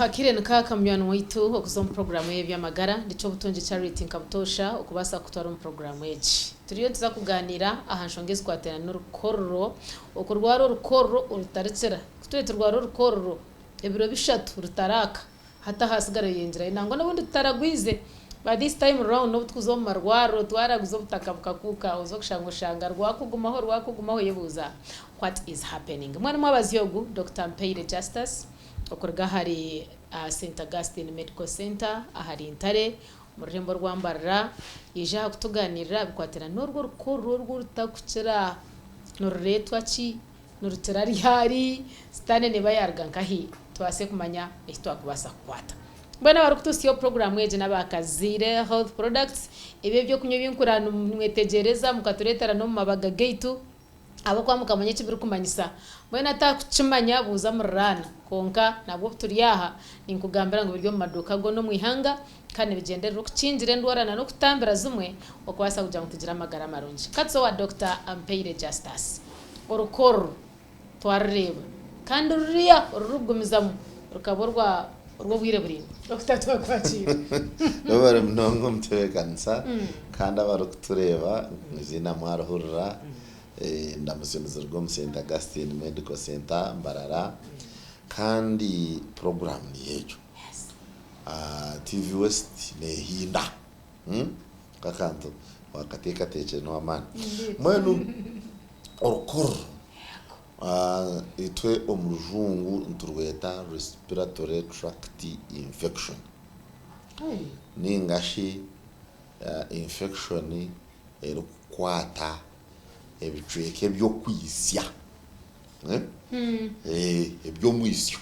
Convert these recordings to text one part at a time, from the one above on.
Akaire nikaaka munywani waitu okuza omu puroguraamu ey'eby'amagara. Ndi Kyobutungi Charity nka butoosha okubaasa kukutwara omu puroguraamu egi. Turiyo nituza kugaaniira aha nshonga ezikwatiraine n'orukororo, okurwara orukororo orutarikira. Ku turi turwara orukororo ebiro bishatu rutaraaka, hati ahasigara yeyongyerayo nangwa n'obundi tutaragwize. By this time round obu turikuza omu marwariro twaraguza obutaka bukakuuka oza kushanga oshanga rwakugumaho rwakugumaho oyebuuza what is happening. Mbwenu omwabazyo ogu Dokita Mpaire Justus okuruga ahari Saint Augustine Medical Centre ahari Ntare omu rurembo rwa Mbarara yaija aha kutugaaniirira aha bikwatiraine n'orwo orukorro orwo orutakukira. Nirureetwa ki? Nirukira ryari? Sitaane neeba yaaruga nkahi? Tubaase kumanya eki twakubaasa kukwata. Mbwenu abarikutuhitsyaho puroguraamu egi n'aba Kazaire Health Products, ebi eby'okunywa ebi nkuraba nimwetegyereza mukatureetera n'omu mabaga gaitu. Ahabw'okuba mukamanya eki birikumanyisa. Mbwenu atarikukimanya buuza muriraana. Kwonka nabwo obu turi aha, ninkugambira ngu biri omu maduuka goona omu ihanga kandi nibigyenderera okukingira endwara na n'okutambira zimwe okubaasa kugira ngu tugire amagara marungi. Katuze owa Dokita Ampaire Justus. Orukorro twarureeba kandi ruriya orurikugumizamu rukaba orwa orw'obwire buraingwa. Dokita twakwakiira. Webare munonga omutebeekanisa kandi abarikutureeba eiziina mwarihurira Ndamutsyo niziruga omu Saint Augustine Medical Centre Mbarara kandi puroguraamu niyo egyo. TV West neehinda nk'akantu waakateekateekire n'ow'amaani. Mbwenu orukorro itwe omu rujungu niturweta respiratory tract infection ninga shi infection erikukwata ebicweka eby'okwitsya, eby'omwitsyo.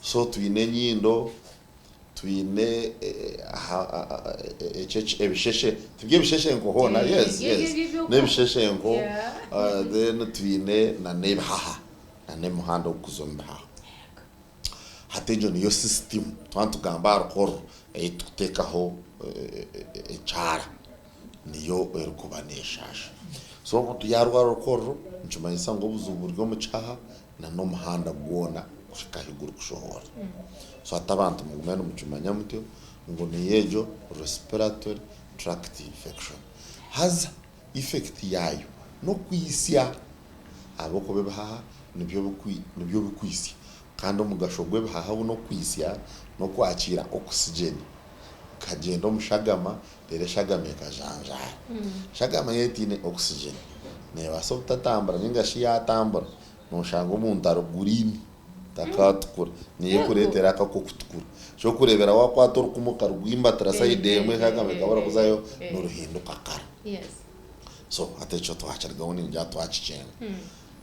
So twine enyindo, twine ebisheshe, tibyo ebisheshenko hoona? Yes, yes, n'ebisheshenko then twine n'ebihaha, n'omuhanda ogurikuza omu bihaha. Hati egyo niyo sisitimu twaba nitugamba aha rukorro ei turikuteekaho ekyara niyo erikuba neeshaasha. So omuntu yaarwara orukorro nikimanyisa ngu obuzibu buri omu kihaha na n'omuhanda gwona kuhika ahu gurikushohora. So hati abantu mugume nimukimanya mutyo ngu niyo egyo respiratory tract infection. Haza effect yaayo n'okwitsya ahabw'okuba ebihaha nibyo nibyo birikwitsya kandi omugasho gw'ebihaha obu n'okwitsya n'okwakiira oxygen ekagyenda omu shagama reero eshagama ekajanjaara. Eshagama yaaba etaine oxygen neebaasa obutatambura nainga shi yaatambura nooshanga omuntu ari green takatukura niyo erikureetera ako ak'okutukura. Eky'okureebera waakwata orukumu okarwimbatira sayidi emwe eshagama ekabura kuzayo niruhinduka kara. So hati ekyo twakirugaho ningira twakikyenga.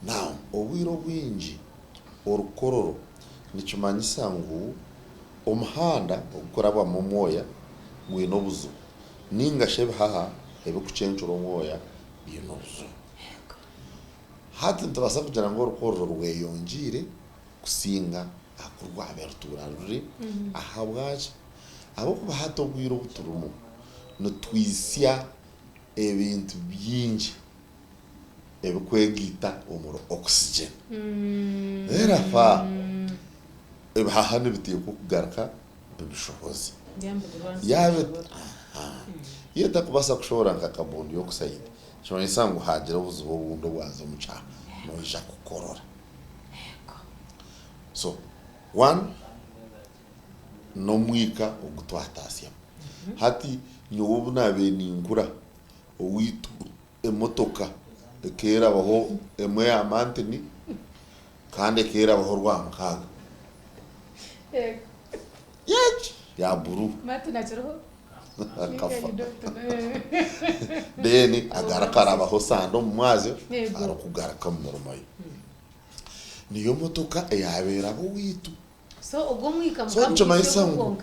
Now obwire obwingi orukororo nikimanyisa ngu omuhanda ogukurabwamu omwoya gwine obuzibu ninga shi ebihaha ebikucencura omwoya biine obuzibu. Hati nitubaasa kugira ngu orukororo rweyongyeire kusinga aha ku rwabaire rutuura ruri. Ahabwaki? Ahabw'okuba hati obwire obu turimu nitwitsya ebintu bingi ebikwegaita omuri oxygen. Therefore, ebihaha nibiteekwa okugaruka bibishohoze. Yaaba Yaaba etakubaasa kushohora nka carbon dioxide, nikimanyisa ngu haagira obuzibu obundi obwaza omu kihaha, noija kukorora. So, one, n'omwika ogu twataasyamu. Hati nyowe obu naabaire ninkura, owaitu emotoka ekeerabaho emwe ya mantini kandi ekeerabaho Rwamukaaga. Yeki! Ya buru. Martin akiriho? Akafa. Then agaruka arabaho Sande omu mwazyo arikugaruka omu mirimo ye. Niyo motoka eyaabaire aba owaitu. So ogwo omwika So nikimanyisa ngu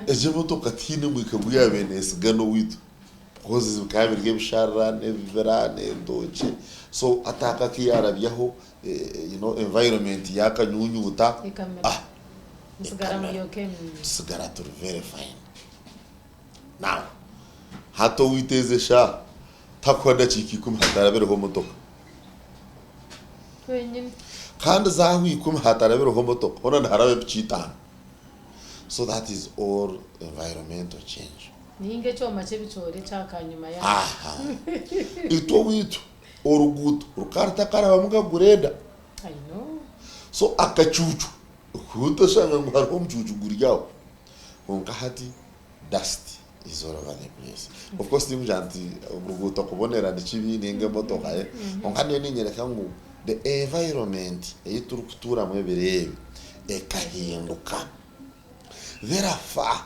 egyo emotoka tihaine mwika ogu yaabaire neetsiga n'owaitu because bikaba biri ebisharara n'ebibira n'entookye so hati aka aku yaarabyaho you know environment yaakanyuunyuuta Ekamera. Musigara ekamera muri okay. Tusigara turi very fine. Now hati owaitu ezi eshaaha takuha dakiika ikumi hatarabireho motoka. Twenyine. Kandi zaaho ikumi hatarabireho motoka hoona niharaba epiki itaano. So that is all environmental change. Ninga ekyoma ky'ebicoori ekya kanyima ya. Aha. Itwe owaitu oruguuto rukaba rutakarabamu nka grader. I know. So akacuucu otoshanga ngu hariho omucuucu guri aho. Kwonka hati dust is all over the place. Of course tinkugira nti oruguuto kubonera ni kibi ninga emotoka eh, kwonka ndiyo niinyereka ngu the environment ei turikutuuramu ebiro ebi ekahinduka. Therefore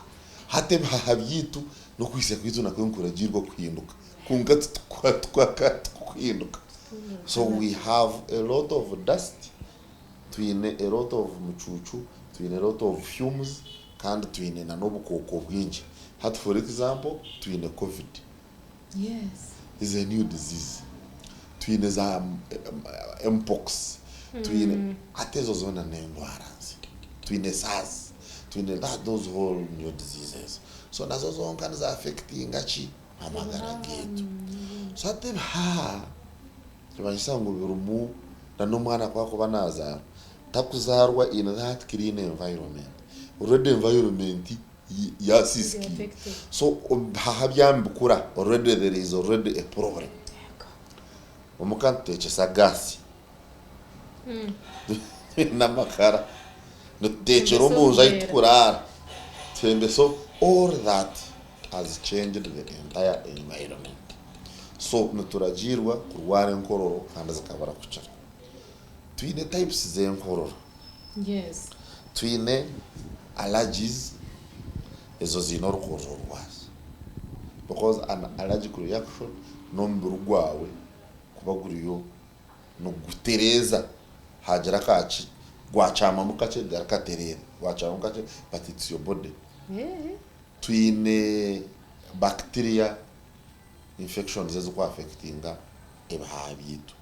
hati ebihaha byaitu n'okwitsya kwaitu nakwo nikuragiirwa kuhinduka kwonka tikuhinduka. So we have a lot of dust, twine a lot of mucuucu, twine a lot of fumes kandi twine na n'obukooko bwingi. Hati for example twine covid. Is a new disease. Twine za mpox, twine hati ezo zoona n'endwara nzi. Twine SARS, twine that those whole new diseases. So nazo zonka niza affectinga ki? Amagara gaitu. So hati ebihaha Nikimanyisa ngu birimu na n'omwana ku akuba nazaarwa, takuzaarwa in that clean environment. Already environment yasiisikiire. So ebihaha byaba nibikura, already there is already a problem. Omuka nituteekyesa gaasi n'amakara, nituteekyera omu nju ahu turikuraara, tuhembesa, all that has changed the entire environment. So nituragiirwa kurwara enkororo kandi zikabura kukira. Twine types z'enkororo. Yes. Twine allergies, ezo ziine orukororo rwazo. Because an allergic reaction n'omubiri gwawe kuba guriyo nigutereeza hagira akaki, gwakyamamu kakye gakatereera, gwakyamamu kakye but it's your body. Twine bacteria infections eziriku affectinga ebihaha byaitu.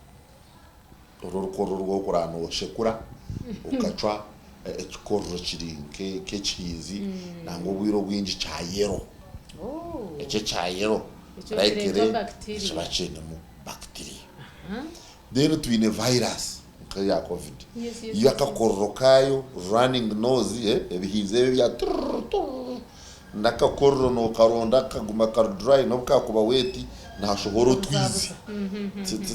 Oru orukorora oru orikuraara nooshekura okacwa ekikororo kiri nk'ekihiizi nangwa obwire obwingi kya yellow. Eki ekya yellow likely nikiba kiinemu bacteria. Then twine virus nk'eya covid. Yo akakororo kaayo running nose, ebihiizi ebi ebya tururu tururu. N'akakororo nookaronda kaguma kari dry n'obu kaakuba wet nihashohora otwizi.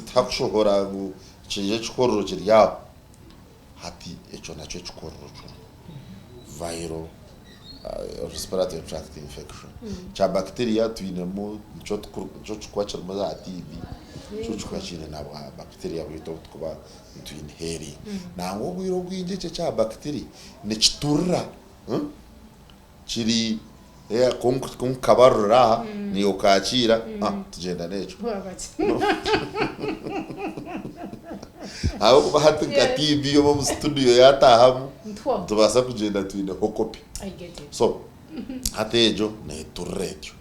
Tihakushohora ngu kije ekikororo kiri aho. Hati ekyo nakyo ekikororo kiriho. Viral respiratory tract infection. Kya bacteria twinemu nikyo kirikuba kirimu za TB, nikyo kirikuba kiine na bwa bacteria bwaitu obu turikuba nitu inhalinga. Nangwa obwire obwingi ekyo ekya bacteria nikiturira. Kiri ku nkukabarurira aha naiwe okakiira tugyenda n'ekyo. Ahabw'okuba hati nka TB oba omu studio yataahamu nitubaasa kugyenda twineho kopi. So hati egyo neeturira etyo.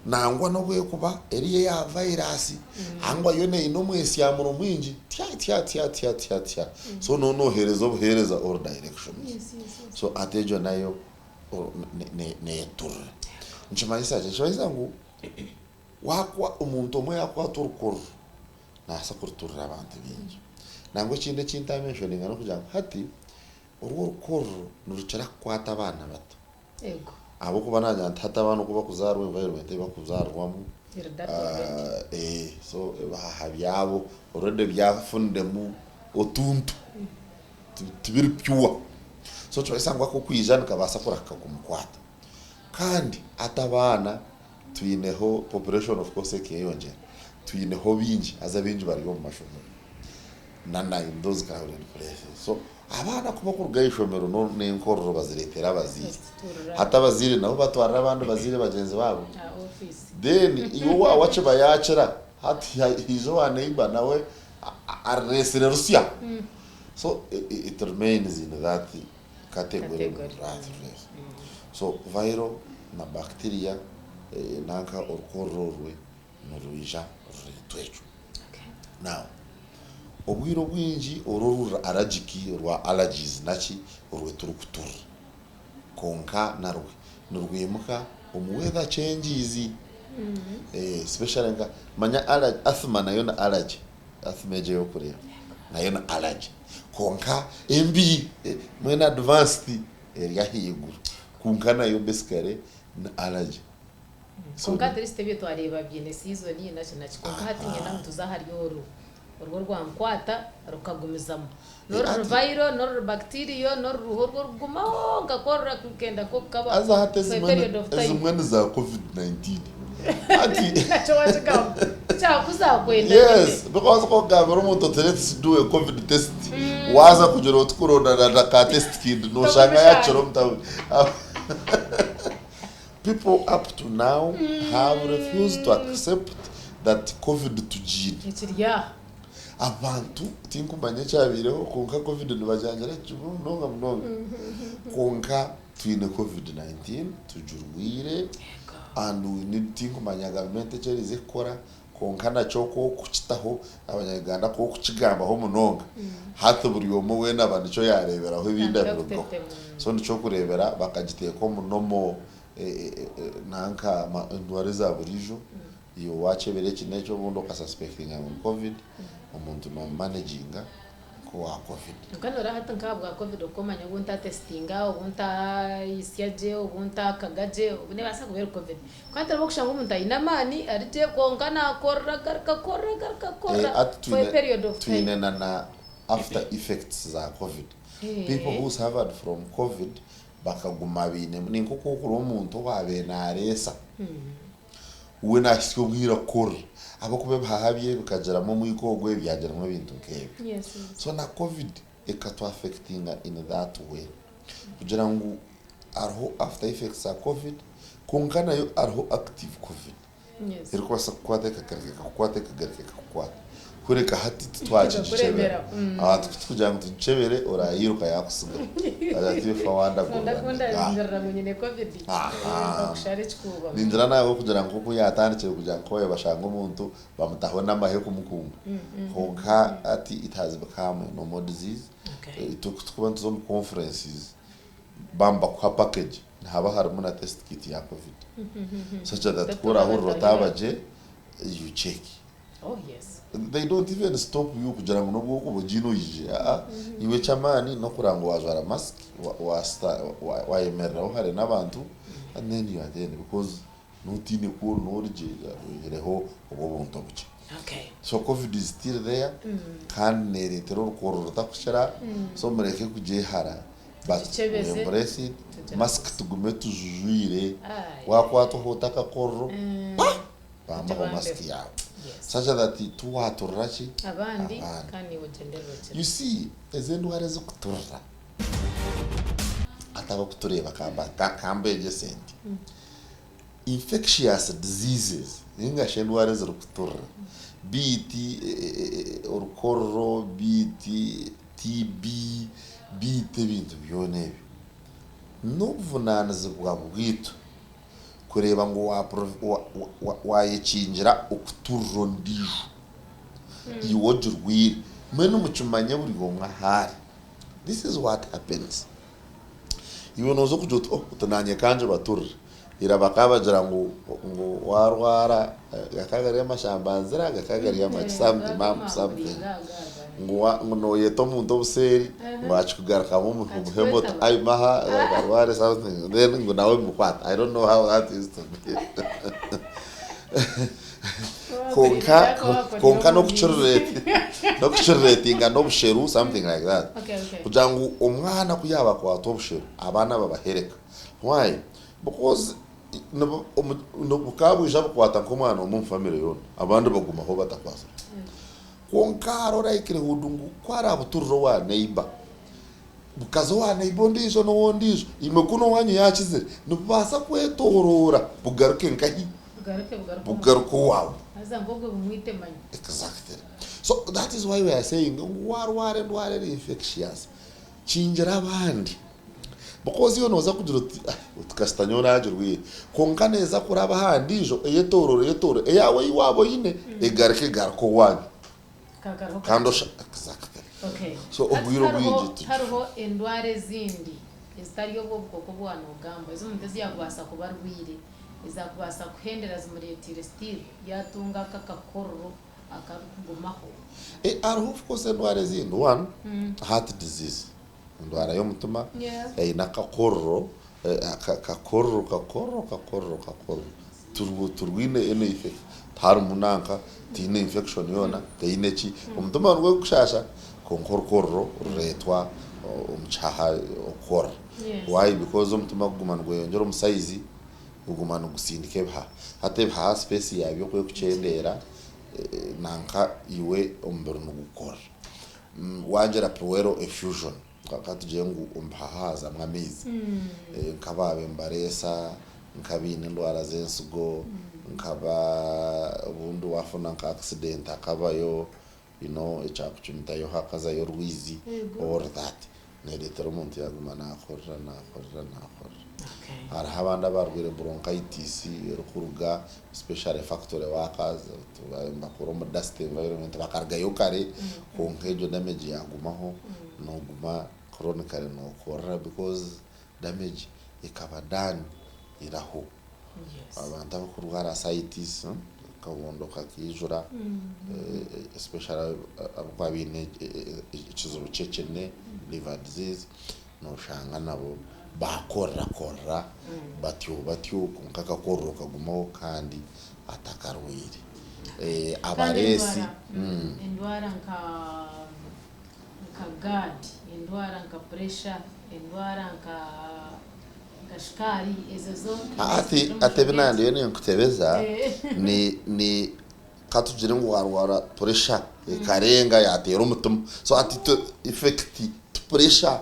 Nangwa n'obu erikuba eri eya virus nangwa yo eine omwesyamuro mwingi tya tya tya tya tya tya. So nooba nooheereza obuheereza all directions. So hati egyo nayo neeturira. Nikimanyisa ki? Nikimanyisa ngu waakwa omuntu omwe yaakwata orukororo, naabaasa kuruturira abantu baingi. Nangwa ekindi eki ntaamenshoninga n'okugira ngu hati oru orukororo nirukira kukwata abaana bato. Ahabw'okuba naagira nti hati abaana oku barikuzaarwa environment ei barikuzaarirwamu, so ebihaha byabo already byafuniremu otuntu. Tibiri pure. So nikimanyisa ngu ak'okwija nikabaasa kurahika kumukwata. Kandi hati abaana twineho population of course ekeyongyera, twineho baingi haza baingi bari omu mashomero na na in those crowded places. So abaana ku bakuruga aha ishomero n'enkororo bazireetera abazaire. Hati abazaire nabo batwarira abandi bazaire bagyenzi baabo. Then iwe owaawe akiba yaakira, hati haija owa neighbour nawe arureetsire rusya. So it remains in that category that race. So viral na bacteria nanka orukorora orwe nirwija rureetwa ekyo. Now obwire obwingi oru oruri allergic orwa allergies naki orwe turikuturira kwonka narwe nirwimuka omu weather changes especially nka manya asthma nayo ni allergy. Asthma egyo ey'okureeba nayo ni allergy kwonka embi mbwenu advanced eri ahaiguru. Kwonka nayo basically ni allergy. So Kwonka at least ebyo twareeba biine season naki naki kwonka hati niinyenda ngu tuze ahari oru orwo rwankwata rukagumizamu. N'oru Ati viral, n'oru bacterial, n'oru ruhu orwo rugumaho nkakorora kukenda nk'okukaba haza hati for a ezimwe period of time. ezimwe ni za covid 19 hati Nakyo wakigamba kyakuzakwenda nyine. Yes, because ku okugambira omuntu oti let's do a covid test, waaza kugira oti kuronda na ka test kit noshanga yakira Tokubishanga. omu town. People up to now have refused to accept that covid tugiine. Ekiri aha. Abantu tinkumanya ekyabaireho kwonka covid nibagyangira kimwe munonga munonga. Kwonka twine covid 19 tugirwaire and we need tinkumanya gavumenti eki eriize kukora kwonka nakyo ku okukitaho abanya Uganda ku okukigambaho munonga hati buri omwe weena aba nikyo yaareeberaho ebindi Tandika abirugaho. kutetema. So nikyo okureebera bakagiteeka omu normal nanka endwara eza buriijo. Iwe wakyebera eki n'eki obundi okasuspectinga ngu ni covid, omuntu nomumanejinga nk'owa covid. Kwonka noreeba hati nk'ahabwa covid okomanya obu ntatesitinga, obu ntayisya gye, obu ntakaga gye, obu nebaasa kuba eri covid. Kwonka hati hariho okushanga omuntu aine amaani ari gye kwonka nakorora agaruka akorora agaruka akorora Hati for a twine period of time. twine na na after effects za covid. People who suffered from covid bakaguma baine, ni nk'oku orikureeba omuntu owaabaire naareesa. We naahitsya obwire kukorera ahabw'okuba ebihaha bye bikagiramu omwika ogwo byagiramu ebintu nk'ebyo. So na covid ekatwafectinga in that way kugira ngu hariho after effects za covid kwonka nayo hariho active covid erikubaasa kukukwata ekagaruka ekakukwata ekagaruka ekakukwata. Kureka hati titwakigikyebera. Abantu ku turikugira ngu tugikyebere oraayiruka yaakutsigaho. Agira ati ife wandagurira Aha. Ningira nawe okugira ngu oku yaatandikire kugira ngu ku bashanga omuntu bamutaho n'amahe kumukunga. Kwonka hati it has become a normal disease. Itwe ku turikuba nituza omu conferences baaba nibakuha package nihaba harimu na test kit ya covid. Such that ku oraahurira otaaba gye you check. Oh yes. They don't even stop you kugira ngu nobu okuba ogiine oije aa iwe ekyamaani nokureba ngu wajwara mask wayemereraho hare n'abantu and then you are then because notiine ku norigye oihireho obwo obuntu obukye. Okay. So covid is still there kandi neretera orukorora rutakukira so mureke kugyehara but we embrace it mask tugume tujujwire wakwatwaho ota akakororo pa! Bambaho mask yaawe such that tiwaturira ki? Abandi. Abandi. You see ezi endwara ezikuturira hati abakutureeba kambegyese nti infectious diseases ninga shi endwara ezirikuturira be it orukororo, be it TB, be it ebintu byona ebyo n'obuvunanizibwa bwaitu kureeba ngu waayekingira okuturira ondiijo iwe ogirwaire. Mbwenu mukimanye buri omwe ahu ari. This is what happens. Iwe nooza okugira oti oh oti naanye ka ngibaturire. Ira bakaba bagira ngu ngu waarwara gakaba gari amashambanzira gakaba gari amaki something something. Ngu wa ngu nooyeta omuntu obuseeri ngu akikugarukamu omuhemu oti ai maha arware something then ngu nawe bimukwate I don't know how that used to be kwonka kwonka n'okukirireetinga n'obusheru something like that kugira ngu omwana ku yaaba akwatwa obusheru abaana babahereka why because bukaba bwija bukwata nk'omwana omwe omu family yoona abandi bagumaho batakwasirwe. Kwonka hariho likelihood ngu ku araabuturire owa neighbour, bukaza owa neighbour ondiijo n'ow'ondiijo, imwe kunu owaanyu yaakizire, nibubaasa kwetooroora bugaruke nkahi? Bugaruke owaawe. Exactly. So that is why we are saying ngu waarwara endwara eri infectious, kingira abandi. Because iwe nooza kugira oti ah oti kasita nyowe naagirwaire, kwonka neeza kuraba aha ndiijo eyetooroore eyetooroore, eyaawe ei waaba oine egaruke egaruke owaanyu. Kandi osha exactly. Okay. So Hati obwire hariho obwingi tu hariho endwara ezindi ezitari obwo obukooko obu waanogamba, ezi omuntu ezi yaakubaasa kuba arwaire, ezaakubaasa kuhendera zimureeteire still yaatunga ako akakororo akarikugumaho. Hariho of course endwara ezindi, one, heart disease. Endwara y'omutima eine akakororo Akakororo kakororo kakororo kakororo turwine any effect tiharimu nanka tihaine infection yoona tihaine ki omutima nigwo gurikushaasha kwonka orukororo rureetwa omu kihaha okukorora why because omutima guguma nigweyongyera omu size guguma nigusindika ebihaha hati ebihaha space yabyo ku erikukyendeera nanka iwe omubiri nigukorora wagira pleural effusion. Ka tugire ngu omu bihaha haazamu amaizi, nk'abaaba nibareesa, nk'abaine endwara z'ensigo, nk'aba obundi waafuna nka accident hakabayo you know ekyakucumitayo hakazayo orwizi all that neereetera omuntu yaaguma naakorora naakorora naakorora. Hariho abandi abarwaire bronchitis erikuruga especially factory workers nibakora omu dust environment bakarugayo kare kwonka egyo damage yaagumaho Noguma chronically nokorora because damage ekaba done iraho. Abantu abakurwara ascites, akabondo kakaijura especially abakuba baine ekizibu kyekine, liver disease, noshanga nabo bakorora korora batyo batyo kwonka akakororo kagumaho kandi atakarwaire. Abareesi. Endwara nka. Nka GERD, endwara nka puresha, endwara nka nka shukaari ezo zo Hati hati ebi naaba ndiyo ninkutebeza ni ni ka tugire ngu waarwara puresha ekarenga yaateera omutima so hati effect ti puresha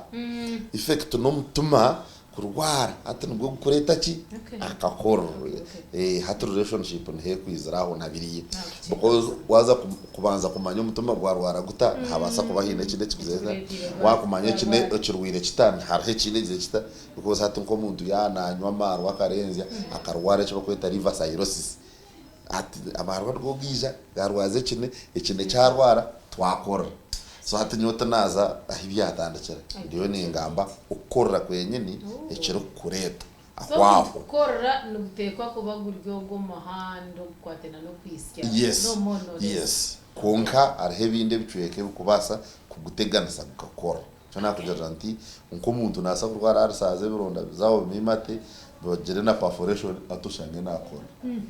effect n'omutima Kurwara hati nigwo gukureeta ki? Akakororo. Hati relationship niho ekwizira aho na biriya. Because waaza kubanza kumanya omutima gwarwara guta, nihabaasa kuba haine ekindi ekikuzeeta. Waakumanya ekine ekirwaire kita, hariho ekindi ekizire kita. Because hati nk'omuntu yaaba naanywa amaarwa akarenzya, akarwara eki barikweta liver cirrhosis. Hati amaarwa nigo gaija gaarwaza ekine, ekine kyarwara twakorora. So hati nyowe tinaaza ahu byatandikira, ndiyo ningamba okukorora kwenyini ekirikukureeta So aho aho. okukorora niguteekwa kuba guri ogw'omuhanda ogukwatana n'okwitsya, Yes, no more no less. yes. Kwonka hariho ebindi ebicweka ebikubaasa kuguteganisa gukakorora. Nikyo naakugirira nti nk'omuntu naabaasa kurwara ulcers ebironda bizaho bimimate bagire na perforation hati oshange naakora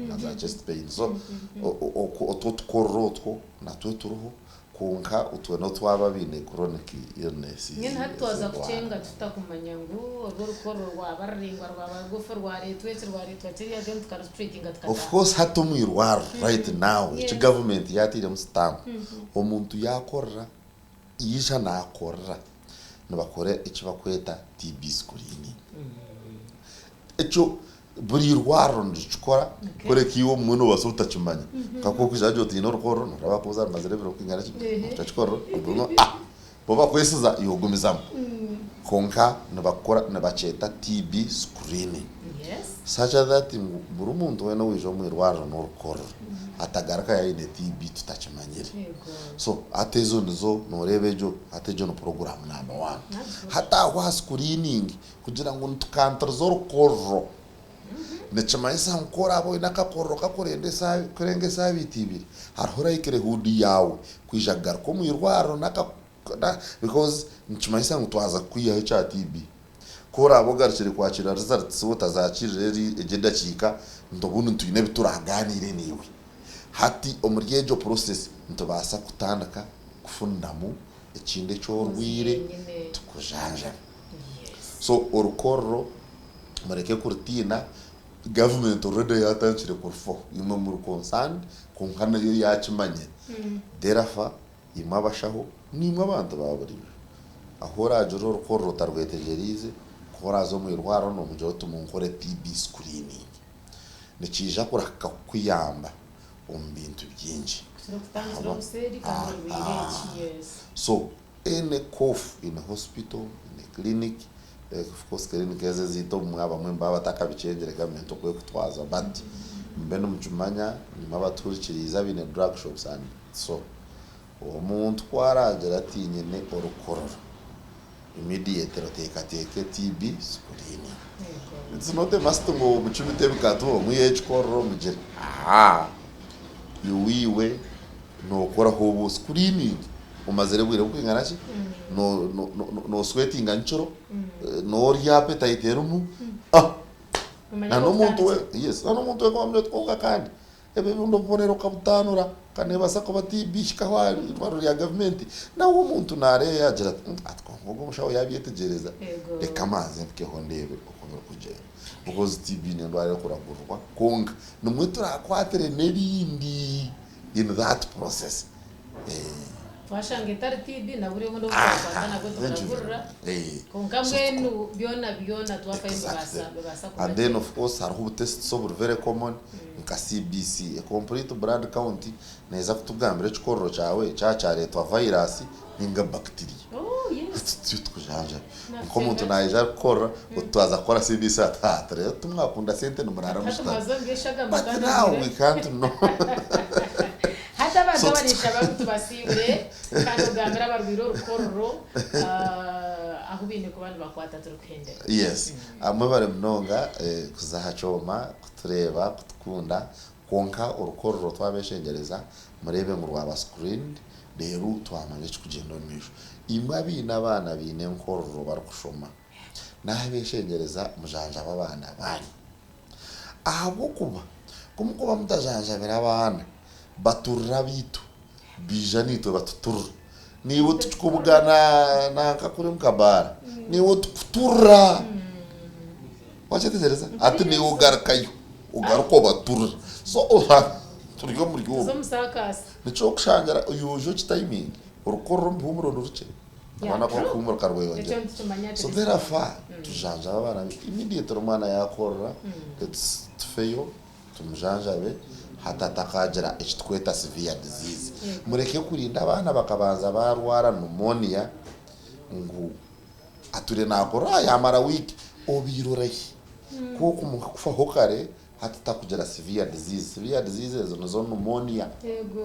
na za chest pain. So otwo otukorora otwo natwo turiho kwonka otwo n'otwabo abaine chronic illness Mbwenu hati twaza ez'endwara. kukyenga tuta kumanya ngu orwo orukororo rwaba ruraingwa rwaba rugufu rwareetwa eki rwareetwa kiriya then tukarutreatinga Of tukataaha. course hati omu irwariro right now eki government yaatairemu stamp omuntu yaakorora Yaija naakorera, nibakora eki barikweta TB screening. Ekyo buri irwariro nirikikora kureka iwe obumwe noobaasa obutakimanya. Nka ku orikugira oti oine orukororo, nooreeba bakubuuza rumazire ebiro bingana ki, otakikorera bo bakwesiza iwe ogumizamu. Kwonka nibakora nibakyeta TB screening such that ngu buri muntu weena owaija omu irwariro n'orukororo atagarukayo aine TB tutakimanyire. So hati ezo nizo noreeba egyo hati egyo ni program number one. Hati aho aha screening kugira ngu nitukantiriza orukororo nikimanyisa ngu ku oraabe oine akakororo kakurenda esaaha kurenga esaabiiti ibiri hariho likelihood yaawe kwija kugaruka omu irwariro naka because nikimanyisa ngu twaza kukwihaho ekya TB. Ku oraabe ogarukire kwakiira results otazakiirire eri egyo edakiika nti obundi nitwine ebi turagaaniire naiwe. Hati omuri egyo process nitubaasa kutandika kufuniramu ekindi eki orwaire tukujanjabe. So orukororo mureke kurutiina, government already yatandikire kurufaho, imwe muri concerned kwonka nayo yakimanya. Therefore imwe abashaho naimwe abantu ba buriijo, ahu oragirire orukororo otarwetegyereize, ku oraaze omu irwariro nomugira oti munkore TB screening. Nikiija kurahika kukuyamba omu bintu bingi. So any cough in hospital, in a clinic, of course clinic ezo ezaitu obumwe abamwe nibaba batakabikyengire government oku ekutwaza but mube nimukimanya imwe abatuhurikiriize abaine drug shops and so omuntu ku araagira ati nyine orukorora Immediately oteekateeke TB screening. It's not a must ngu omucumite ebikatu omwihe ekikorora omugire. Ahaa. Iwe iwe nookoraho obu screening. Omazire obwire burikwingana ki? Nooswetinga nyekiro, noorya appetite erimu, ah! Na n'omuntu we, yes, na n'omuntu wenka wamanya oti kwonka kandi ebi obundi obubonero okabutanura, ka neebaasa kuba TB hikaho aha irwariro rya gavumenti. Nawe omuntu naareeba agira ati ati kwonka ogu omushaho yaabyetegyereza, reka mbanze mpikeho ndeebe oku birikugyenda. Because TB n'endwara erikuragurirwa kwonka nimwe turaakwatire n'erindi in that process. Twashanga etari TB na buriya obundi obu twakwata nabwo tuburagurira kwonka mbwenu byona byona twafayo nibibaasa bibaasa kuba And then of course hariho obu tests oburi very common nka CBC, a complete blood count neeza kutugambira ekikorero kyawe kyaba kyareetwa virus ninga bacteria. Oh yes. Tutyo tukujanjabe. Nk'omuntu naija arikukorora oti twaza kukora CBC ati haa reero timwakunda sente nimuraara Hati mushutami. mwaza omu by'eshagama But kandi now mwire we can't know. Hati abantu So abarishaba ngu tubasiibure kandi ogambire abarwaire orukororo ahu baine kuba nibakwata turikuhendera. Yes. Mwebare munonga kuza aha kyoma kutureeba, kutukunda. Kwonka orukororo twabeshengyereza mureebe ngu rwaba screened reero twamanya ekirikugyenda omu maisho. Imwe abaine abaana baine enkororo barikushoma, nabeshengyereza mujanjabe abaana baanyu. Ahabw'okuba ku mukuba mutajanjabire abaana, baturira abaitu, baija naitwe batuturira. Naiwe tukikubugana nanka kuri omu kabaara, naiwe tukuturira. Wakyetegyereza? Hati naiwe ogarukayo, ogaruka obaturira. So turi omuri Tuza obwo. omu saakaasi. Nikyo okushangira yoija okitayiminge, orukorora omu bihumuro ni rukye. Yeah, Abaana true. kubakuhumura Ekyo rweyongyera. nitukimanya So turi therefore tujanjabe abaana baitu. Immediately omwana yakorora, let's tufeyo tumujanjabe hati atakagira eki tukweta severe disease. Mureke kurinda abaana bakabanza barwara pneumonia ngu atwire nakorora yamara wiiki, obaire orahi? Ku okumuha kufaho kare Hati takugira severe disease. Severe disease ezo nizo pneumonia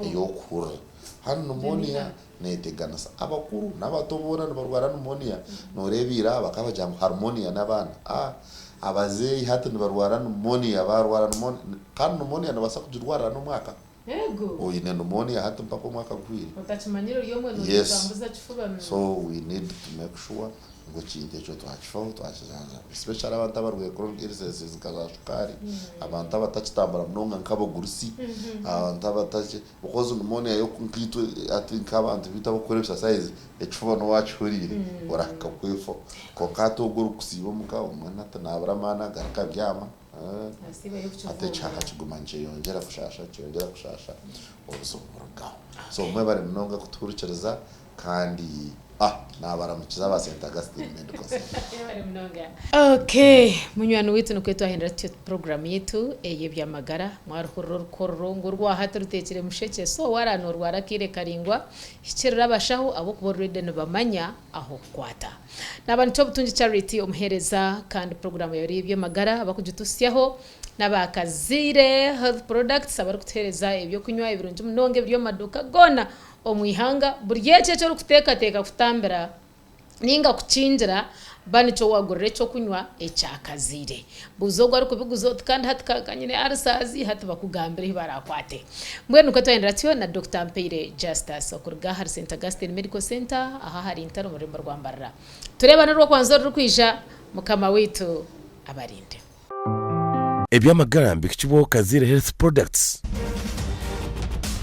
ey'okuhurira. Hanu pneumonia neteganisa abakuru n'abato boona nibarwara pneumonia. Noreeba ira bakaba bagira ngu harmonia n'abaana. Aah abazeeyi hati nibarwara pneumonia, barwara pneumonia kandi pneumonia nobaasa kugirwarira n'omwaka. Oine pneumonia hati mpaka omwaka guhweire. Yes, so we need to make sure ngu ekintu ekyo twakifaho twakijanjaba especially abantu abarwaire chronic illnesses nka za shukaari, abantu abatakitambura munonga nk'abagurusi, abantu abataki because pneumonia yo nkaitwe hati nk'abantu baitu abarikukora exercise ekifuba noba wakihuriire orahika kwefaho kwonka hati ogwo orikusiiba omuka omwe hati nabura amaani agaruka abyama. Hati ekihaha kiguma nikyeyongyera kushaasha, nikyeyongyera kushaasha, obuzibu burugaho. So mwebare munonga kutuhurikiriza kandi ah naabaramukiza aba Saint Augustine Medical Centre. Mwebare munonga. Okay, munywani waitu nikwo twahindura tutyo puroguramu yaitu ey'eby'amagara. Mwaruhurira orukororo ngu orwahati ruteekire mushekye, so waaba noorwara akaire karaingwa, hikirira abashaho ahabw'okuba already nibamanya ah'okukwata. Naaba nikyo Obutungi Charity omuheereza kandi puroguraamu yaaba eri ey'eby'amagara abakugitutsyaho n'aba Kazaire Health Products abarikutuheereza eby'okunywa ebirungi munonga ebiri omu maduuka goona omu ihanga. Buri ekyo eki orikuteekateeka kutambira nainga kukingira, ba nikyo waagurira eky'okunywa ekya Kazaire. Buuza ogwo arikubiguza oti kandi hati ka nyine ulcers hati bakugambire ahu baraakwate. Mbwenu nikwo twayendera tutyo na Dokita Mpaire Justus okuruga ahari Saint Augustine Medical Centre aha ahari Ntare omu rurembo rwa Mbarara. Tureebane orw'okwanza orurikwija, Mukama waitu abarinde. Eby'amagara mbihikibwaho Kazaire Health Products.